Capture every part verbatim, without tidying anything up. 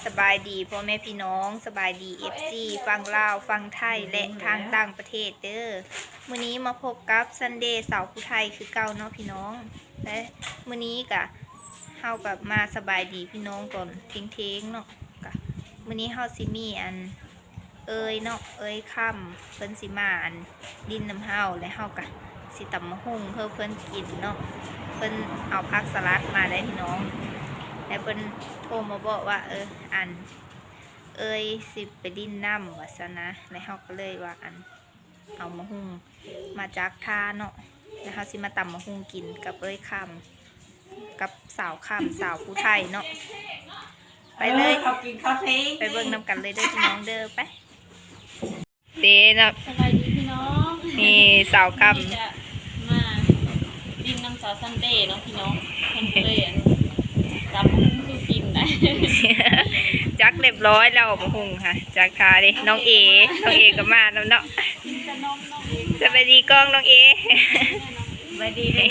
สบายดีพ่อแม่พี่น้อง สบายดี เอฟซี ฝั่งลาว ฝั่งไทย และทางต่างประเทศเด้อ มื้อนี้มาพบกับ Sunday สาวผู้ไทยคือเก่าเนาะพี่น้อง และมื้อนี้กะ เฮากะมาสบายดีพี่น้องตอนเที่ยงๆเนาะ กะ มื้อนี้เฮาสิมีอัน เอื้อยเนาะ เอื้อยคำ เพิ่นสิมาอัน ดินนำเฮา และเฮากะสิตำบักหุ่งเพื่อเพิ่นกินเนาะ เพิ่นเอาผักสลัดมาได้พี่น้อง และเพิ่นโทรมาบอกว่า เออ อัน เอื้อยสิไปดินนำว่าซั่นนะ และเฮาก็เลยว่าอัน เอาบักหุ่งมาจักถ่าเนาะ และเฮาสิมาตำบักหุ่งกินกับเอื้อยคำ กับสาวคำ สาวผู้ไทยเนาะ ไปเลย เขากินข้าวเที่ยง ไปเบิ่งนำกันเลยเด้อพี่น้องเด้อ ไป เด้เนาะ สบายดีพี่น้อง นี่สาวคำ นี่จะมาดินนำสาว Sunday เนาะพี่น้อง เพิ่นก็เลยอัน ตำบักหุ่งสู่กินได้ จักเรียบร้อยแล้วบักหุ่งค่ะ จักถ่าเด้ น้องเอ น้องเอก็มานำเนาะ สบายดีกล้องน้องเอ สบายดีเด้อ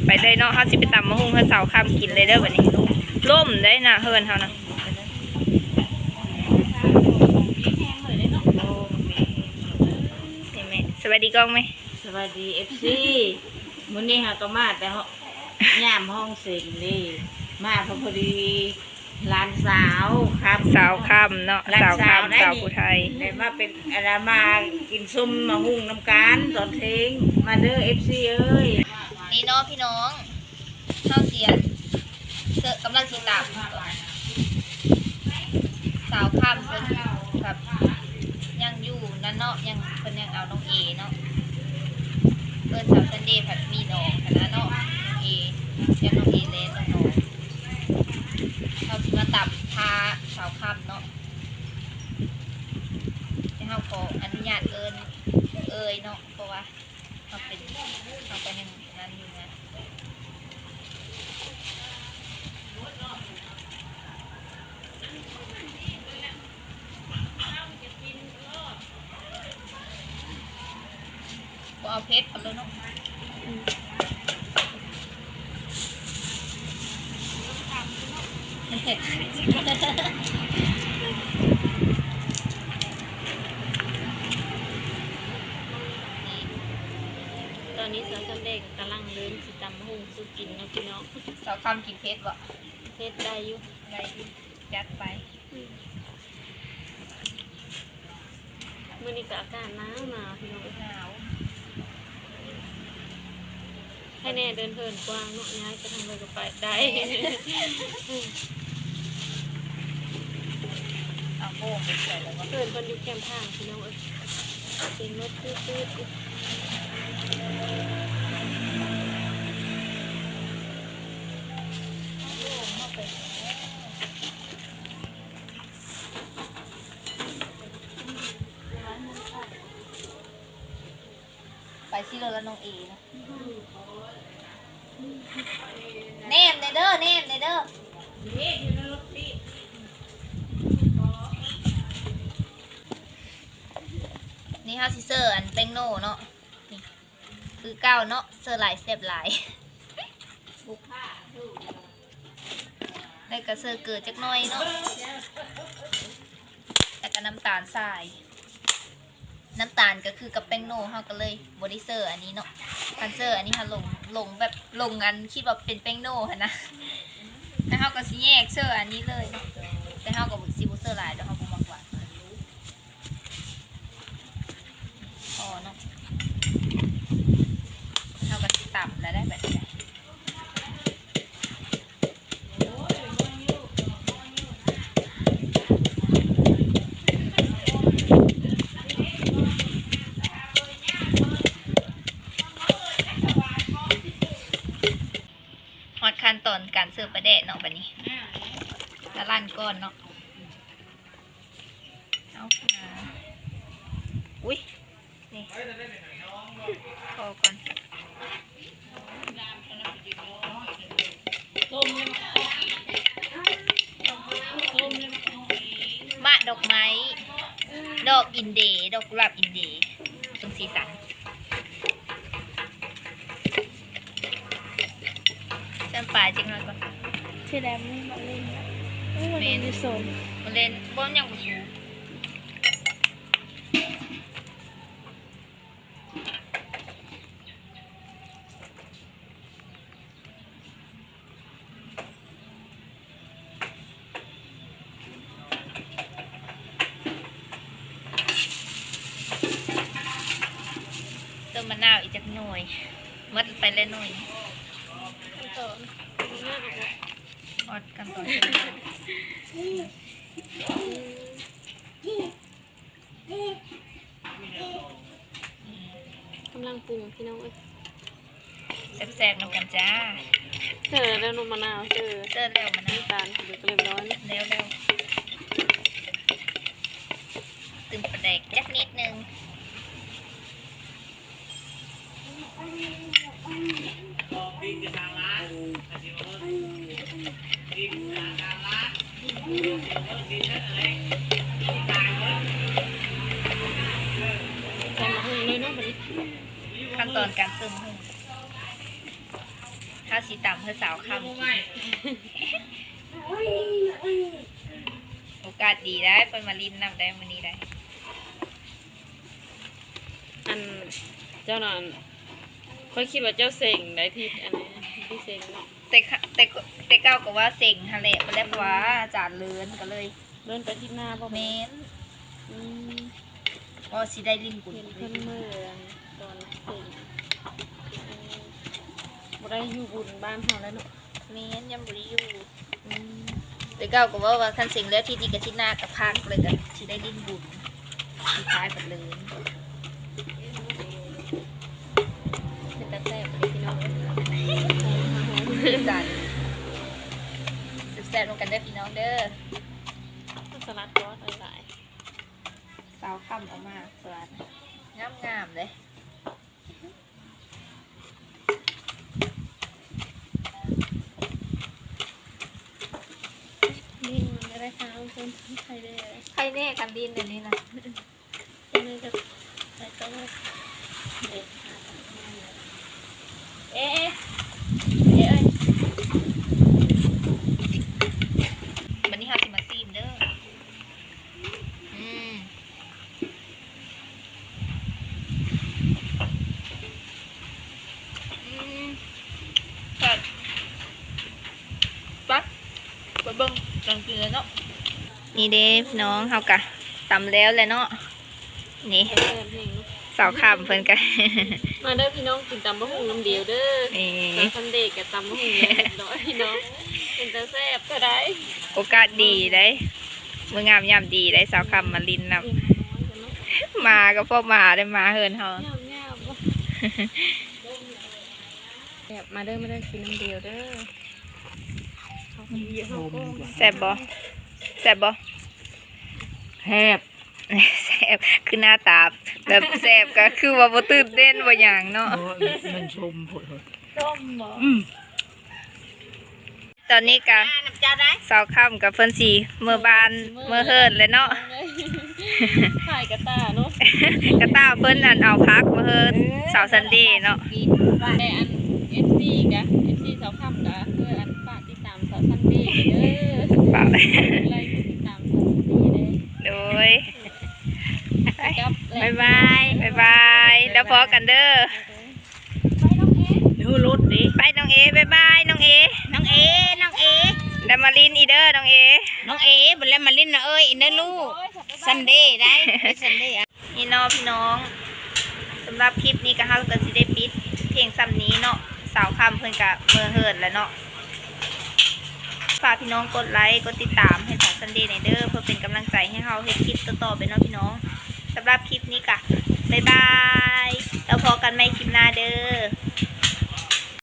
ไปเลยเนาะ เฮาสิไปตำบักหุ่งให้สาวคำกินเลยเด้อบัดนี้ ล่มได้นะเฮือนเฮานะ นี่แม่ สวัสดีกล้องไหม สวัสดี เอฟซี มื้อนี้เฮาก็มาแต่ห้อง ยามห้องเซ็งนี่ มาพอดี หลานสาวครับ สาวคำเนาะ หลานสาว สาวคำ ได้ สาวผู้ไทย ได้มาเป็น อันนั้น มากินส้มบักหุ่งนำกันตอนเที่ยง มาเด้อ เอฟซี เอ้ย นี่เนาะพี่น้อง เฮาเสียนเสิร์ฟกำลังสิตำ สาวคำเพิ่นกับยังอยู่นั่นเนาะ ยัง เพิ่นยังเอาน้องเอเนาะ เอิ้นสาว Sunday ผัดมีน้องหั้นนะเนาะ น้องเอ ยังน้องเอแลนน้องๆ เฮาสิมาตำถ่าสาวคำเนาะ แต่เฮาขออนุญาตเอิ้นเอื้อยเนาะ เพราะว่าเฮาเป็น เฮาก็ยังนั่นอยู่นะ บ่เอาเผ็ดกันเลยเนาะ ตอนนี้สาว Sunday กำลังเริ่มสิตำบักหุ่งสู่กินเนาะพี่น้อง สาวคำกินเผ็ดบ่ เผ็ดได้อยู่ ได้อยู่ จัดไป อืม มื้อนี้ก็อากาศหนาวหนาวพี่น้อง หนาว ให้แน่เดินเหินกว้างเนาะ ย้ายไปทางใดก็ไปได้ เอาโอ่งไปใส่แล้วก็ เหินเพิ่นอยู่แคมทางพี่น้องเอ้ย เป็นรถตืดๆอยู่ เอาโอ่งมาไป ไปสิเลยละน้องเอนะ แนมแน่เด้อ แนมแน่เด้อ นี่เฮาสิเสิร์ฟอันแป้งโน่เนาะ นี่ คือเก่าเนาะ เสิร์ฟหลายแซ่บหลาย แล้วก็เสิร์ฟเกลือจักหน่อยเนาะ แล้วก็น้ำตาลทราย น้ำตาลก็คือกับแป้งโน่ เฮาก็เลยบ่ได้เสิร์ฟอันนี้เนาะ คันเสิร์ฟอันนี้เฮาลง ลงแบบ ลงอันคิดว่าเป็นแป้งโน่หั้นนะ แล้วเฮาก็สิแยกเสิร์ฟอันนี้เลยเนาะ แต่เฮาก็สิบ่เสิร์ฟหลายดอก เฮาบ่มักหวาน พอเนาะ เฮาก็สิตำแล้วได้แบบนี้ ฮอดขั้นตอนการเสิร์ฟปลาแดะเนาะ บัดนี้ สะหลั่นก่อนเนาะ เอาค่ะ อุ๊ย นี่ พอก่อน หมากดอกไม้ ดอกอินเดย์ ดอกกุหลาบอินเดย์ เบิ่งสีสัน ใส่น้ำปลาจักหน่อยก่อน สีแดงมันมาเล่นนะเอ้ยมันเล่นอยู่โซน มันเล่นบ่ยังบ่สูง ต้นมะนาวอีกจักหน่วย หมดไปแล้วหน่วย ขั้นตอนง่ายๆ ออดกันตอน กำลังปรุงพี่น้องเอ้ย แซ่บๆนำกันจ้า เสิร์ฟแล้วนมมะนาว เสิร์ฟ เสิร์ฟแล้วมะนาว น้ำตาลเรียบร้อย แล้วแล้ว ตื่มปลาแดกจักนิดนึง ใส่หมกหนึ่งเลยเนาะบัดนี้ ขั้นตอนการเสิร์ฟหมู ถ้าสิตำเพื่อสาวคำ โอกาสดีได้เพิ่นมาลิ้นนำได้มื้อนี้ได้ อันเจ้านั่น ข้อยคิดว่าเจ้าเซ็งได้ที่อันนี้ที่เซ็งเนาะ แต่ขะ แต่ แต่เก่าก็ว่าเซ็งหั่นแหละ บ่ได้เพราะว่าอาจารย์เลินก็เลย เลินไปที่หน้าบ่ แม่น อืม ก็สิได้ลิ้นบุญ เห็นเพิ่นมื้อตอนเซ็ง อืม บ่ได้อยู่บุญบ้านเฮาแล้วเนาะ แม่น ยังบ่ได้อยู่ อืม แต่เก่าก็ว่า ว่าคันเซ็งแล้วที่นี่ก็ที่หน้าก็พักเลยก็สิได้ลิ้นบุญ สุดท้ายก็เลย เป็นตาแซ่บเลยพี่น้องเอ้ย สีสัน แซ่บๆนำกันเด้อพี่น้องเด้อ สลัดก็หลายๆ สาวคำเอามาสลัด งามๆเลย นี่มันไม่ได้ค่ะทุกคน ไข่แดง ไข่แน่กันดินเดี๋ยวนี้นะ นี่ก็ใส่ต้ม เอ๊ะ เอ๊ะ เอ๊ะ วันนี้เฮาสิมาซีมเด้อ อืม อืม แซ่บ ไป ไปเบิ่งหนังกินเลยเนาะ นี่เด้พี่น้อง เฮากะตำแล้วแหละเนาะ นี่ แซ่บแฮงเนาะ สาวคำเพิ่นกะ มาเด้อพี่น้อง กินตำบักหุ่งน้ำเดียวเด้อ นี่ สาวซันเดย์กะตำบักหุ่งเรียบร้อยพี่น้อง เป็นตาแซ่บก็ได้ โอกาสดีได้ มื้องามยามดีได้ สาวคำมาลิ้นนำ มาก็พวกมาได้มาเฮือนเฮา งามๆบ่ แบบมาเด้อ มาเด้อ กินน้ำเดียวเด้อ แซ่บบ่ แซ่บบ่ แซ่บ แซ่บ คือหน้าตาแบบแซ่บก็คือว่าบ่ตื่นเต้นบ่หยังเนาะ โอ้ย มันชมโพดเลย ส้มบ่ อืม ตอนนี้กะ น้ำเจ้าได้ สาวคำกับเพิ่นสิเมือบ้านเมือเฮือนเลยเนาะ ถ่ายกระต่ายเนาะ กระต่ายเพิ่นอันเอาผักมาเฮือน เออ สาวซันเดย์เนาะ แต่อัน เอฟซี กะ เอฟซี สาวคำกะคืออันฝากติดตามสาวซันเดย์เด้อ ฝาก ไลค์ติดตามสาวซันเดย์เด้อ โดย ครับ บ๊ายบาย บ๊ายบาย แล้วพอกันเด้อ ไปน้องเอ เดี๋ยวรถดิ ไปน้องเอ บ๊ายบายน้องเอ น้องเอ น้องเอ แล้วมาลินอีเด้อน้องเอ น้องเอ บ่แล้วมาลินนะเอ้ย อีเด้อลูก ซันเดย์ได้ เอ้ย ซันเดย์อะ นี่เนาะพี่น้อง สำหรับคลิปนี้ก็เฮาก็สิได้ปิดเพียงส่ำนี้เนาะ สาวคำเพิ่นกะเมือเฮือนแล้วเนาะ ฝากพี่น้องกดไลค์ กดติดตามให้สาวซันเดย์หน่อยเด้อ เพื่อเป็นกำลังใจให้เฮาเฮ็ดคลิปต่อๆไปเนาะพี่น้อง สำหรับคลิปนี้กะ บ๊ายบาย แล้วพอกันใหม่คลิปหน้าเด้อ